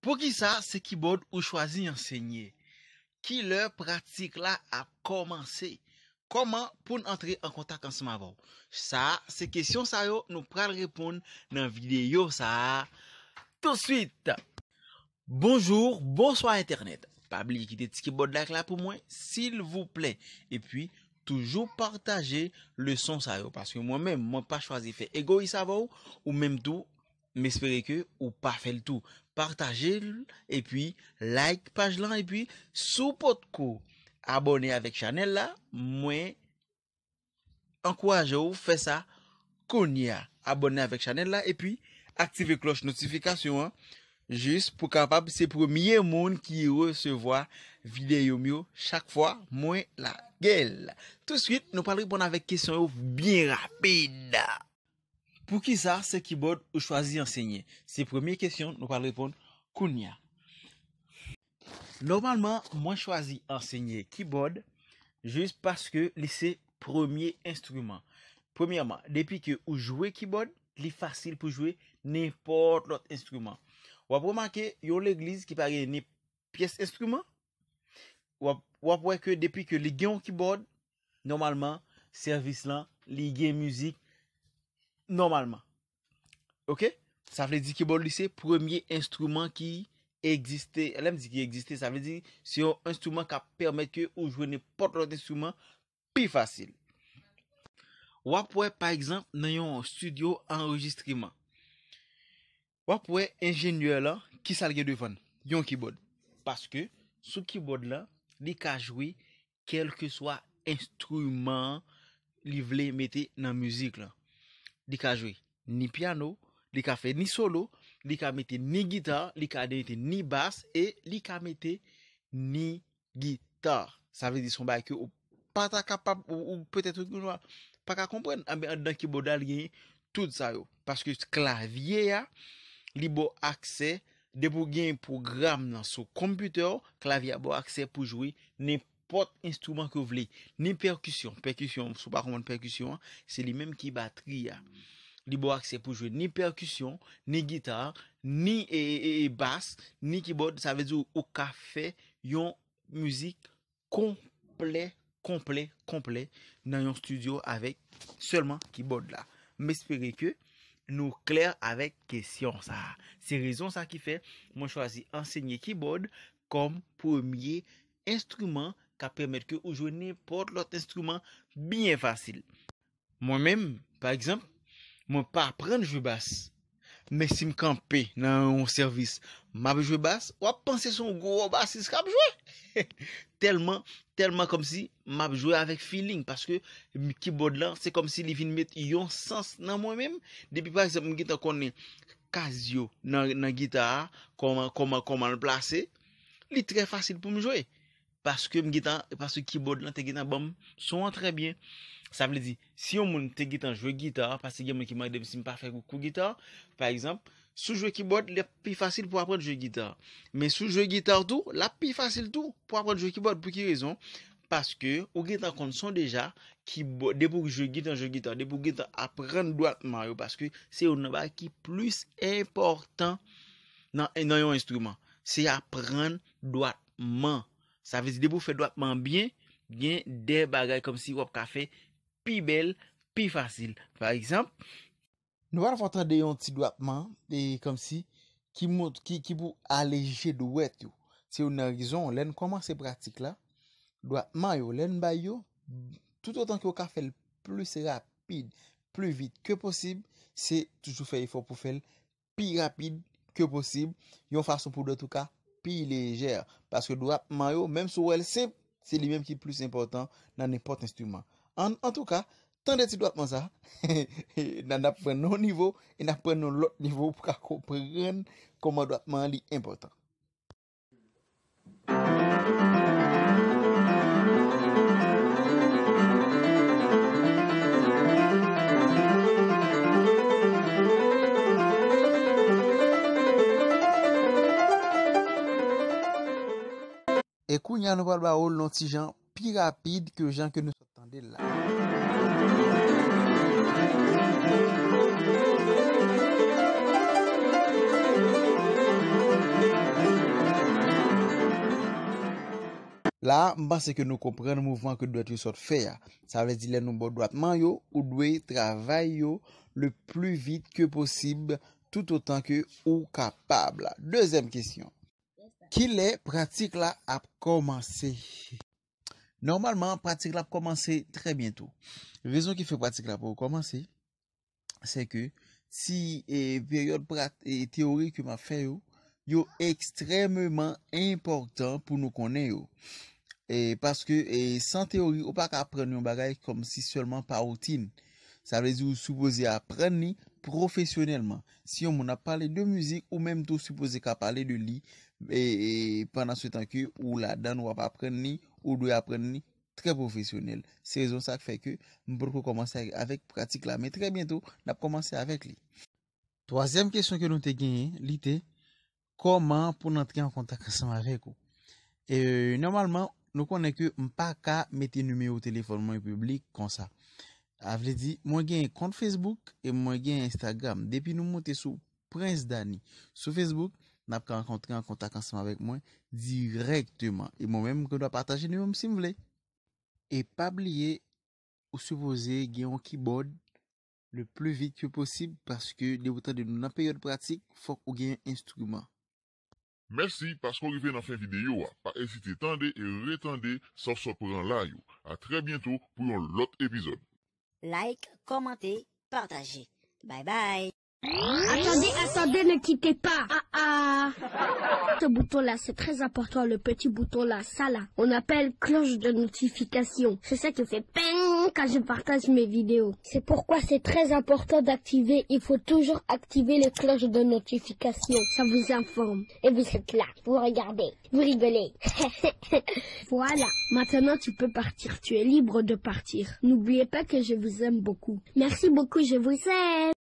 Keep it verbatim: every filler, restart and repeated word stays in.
Poukisa se kibòd ou chwazi ansenye? Kilè pratik la ap kòmanse? Kòman pou n antre an kontak ansanm avè w? Sa a, se kesyon sa yo nou pral reponn nan videyo sa a touswit. Bonjou, bonswa entènèt. Pa bliye kite ti kibòd like la pou mwen, silvouplè. Epi, toujou pataje leson sa yo, paske mwen menm, mwen pa chwazi fè egoyis avè w, ou menm tou, m espere ke ou pa fè l tou. Pataje l, epi like paj lan, epi si w potko abòne avèk chanèl la, mwen ankouraje w fè sa kounye a. Abòne avèk chanèl la, epi aktive klòch notifikasyon an, jis pou kapab se premye moun ki resevwa videyo m yo chak fwa mwen lage l. Touswit, nou pral reponn avèk kesyon yo byen rapid. Poukisa se kibòd ou chwazi ansenye? Se premye kesyon nou pral reponn kounye a. Nòmalman, mwen chwazi ansenye kibòd jis paske li se premye enstriman. Premyèman, depi ke ou jwe kibòd, li fasil pou jwe nenpòt lòt enstriman. W ap remake yon legliz ki pa gen ni pyès enstriman, w ap, w ap wè ke depi ke li gen yon kibòd, nòmalman, sèvis lan, li gen mizik nòmalman. Oke? Sa vle di kibòd li se premye enstriman ki egziste. Lè m di ki egziste, sa vle di se yon enstriman k ap pèmèt ke ou jwe nenpòt lòt enstriman pi fasil. W ap wè, pa egzanp, nan yon estidyo anrejistreman, w ap wè enjenyè lan, kisa l gen devan l? Yon kibòd. Paske sou kibòd lan, li ka jwe kèlkeswa enstriman li vle mete nan mizik lan. Li ka jwe ni pyano, li ka fè ni solo, li ka mete ni gita, li ka mete ni bas e li ka mete ni gita. Sa vle di se yon bagay ke ou pa ta kapab, ou, ou petèt ou pa ka konprann. Anben, anndan kibòd la, li gen tout sa yo. Paske klavye a, li ba w aksè, depi w gen pwogram nan sou konpitè w, klavye a ba w aksè pou jwe nenpòt enstriman ke w vle. Ni pèkisyon. Pèkisyon, si w pa konprann pèkisyon an, se li menm ki batri a. Li ba w aksè pou jwe ni pèkisyon, ni gita, ni, e, e, e, e bas, ni kibòd. Sa vle di ou, ou ka fè yon mizik konplè, konplè, konplè nan yon estidyo avèk sèlman kibòd la. M espere ke nou klè avèk kesyon sa a. Se rezon sa ki fè mwen chwazi ansenye kibòd kòm premye enstriman k ap pèmèt ke ou jwe nenpòt lòt enstriman byen fasil. Mwen menm, pa egzanp, mwen pa aprann jwe bas. Men si m kanpe nan yon sèvis, m ap jwe bas, w ap panse se yon gwo basis k ap jwe. Tèlman, tèlman kòmsi m ap jwe avèk feeling, paske m, kibòd lan, se kòmsi li vin met yon sans nan mwen menm. Depi, pa egzanp, m gentan konnen kaz yo nan, nan gita a, kòman, kòman, kòman l plase, li trè fasil pou m jwe. Paske m gentan, paske kibòd lan te gentan ban m son an trè byen. Sa vle di, si yon moun te gentan jwe gita, paske gen moun ki mande m si m pa fè kou, kou gita, pa egzanp, si w jwe kibòd, li ap pi fasil pou aprann jwe gita. Men si w jwe gita tou, l ap pi fasil tou pou aprann jwe kibòd. Pou ki rezon? Paske ou gentan konn son deja, kibò-, depi w jwe gentan jwe gita, depi w gentan aprann dwatman yo, paske se youn nan bagay ki plis enpòtan nan, nan yon enstriman. Se aprann dwatman. Sa vle di, depi w fè dwatman an byen, gen de bagay kòmsi w ap ka fè pi bèl, pi fasil. Pa egzanp, nou pral fè w tande yon ti dwatman, e kòmsi, ki mont-, ki, ki pou aleje dwèt yo. Se youn nan rezon, lè n kòmanse pratik la, dwatman yo, lè n bay yo, toutotan ke w ka fè l plis rapid, pli vit ke posib, se toujou fè efò pou fè l pi rapid ke posib, yon fason pou dwèt ou ka pi lejè. Paske dwatman yo, menm si w wè l senp, se li menm ki plis enpòtan nan nenpòt enstriman. An, antouka, tande ti dwatman sa, n a, n ap pran yon nivo, e n ap pran yon lòt nivo pou ka konprann kòman dwatman an li enpòtan. E kounye a, nou pral ba w l yon ti jan pi rapid ke jan ke nou sot tande l la. La, m panse ke nou konprann mouvman ke dwèt yo sot fè a. Sa vle di lè nou ba w dwèt man yo, ou dwe travay yo le plus vite que possible, tout autant que ou kapab. Dezyèm kesyon. Kilè pratik la ap kòmanse? Nòmalman, pratik la ap kòmanse trè byento. Rezon ki fè pratik la poko kòmanse, se ke ti, e, peryòd prat-, e, teyori ke m ap fè yo, yo ekstrèmeman enpòtan pou nou konnen yo. E, paske, e, san teyori, ou pa ka aprann yon bagay kòmsi sèlman pa woutin. Sa vle di ou sipoze aprann li pwofesyonèlman. Si yon moun ap pale de mizik, ou menm tou sipoze ka pale de li, e, e, pandan se tan ke ou ladan l, w ap aprann li, ou dwe aprann li trè pwofesyonèl. Se rezon sa k fè ke m potko kòmanse avèk pratik la, men trè byento, n ap kòmanse avèk li. Twazyèm kesyon ke nou te genyen, li te, kòman pou n antre an kontak ansanm avèk ou? E, nòmalman, nou konnen ke m pa ka mete nimewo telefòn mwen piblik konsa. A vle di, mwen gen kont Facebook e mwen gen Instagram. Depi nou moute sou Prince Dany sou Facebook, n ap ka rankontre an kontak ansanm avèk mwen dirèkteman. E mwen menm, mwen dwa pataje nimewo m si m vle. E pa bliye, ou sipoze gen yon keyboard le plus vite que possible, paske depi w tande nou nan peryòd pratik, fòk ou gen yon enstriman. Mèsi paske w rive nan fen videyo a. Pa ezite tande e retande sa w sot pran la yo. A trè byento pou yon lòt epizòd. Like, kòmante, pataje. Bye bye. Attendez, attendez, ne quittez pas. Ah ah. Ce bouton-là, c'est très important, le petit bouton-là, ça là. On appelle cloche de notification. C'est ça qui fait ping quand je partage mes vidéos. C'est pourquoi c'est très important d'activer, il faut toujours activer les cloches de notification. Ça vous informe. Et vous êtes là, vous regardez, vous rigolez. Voilà, maintenant tu peux partir, tu es libre de partir. N'oubliez pas que je vous aime beaucoup. Merci beaucoup, je vous aime.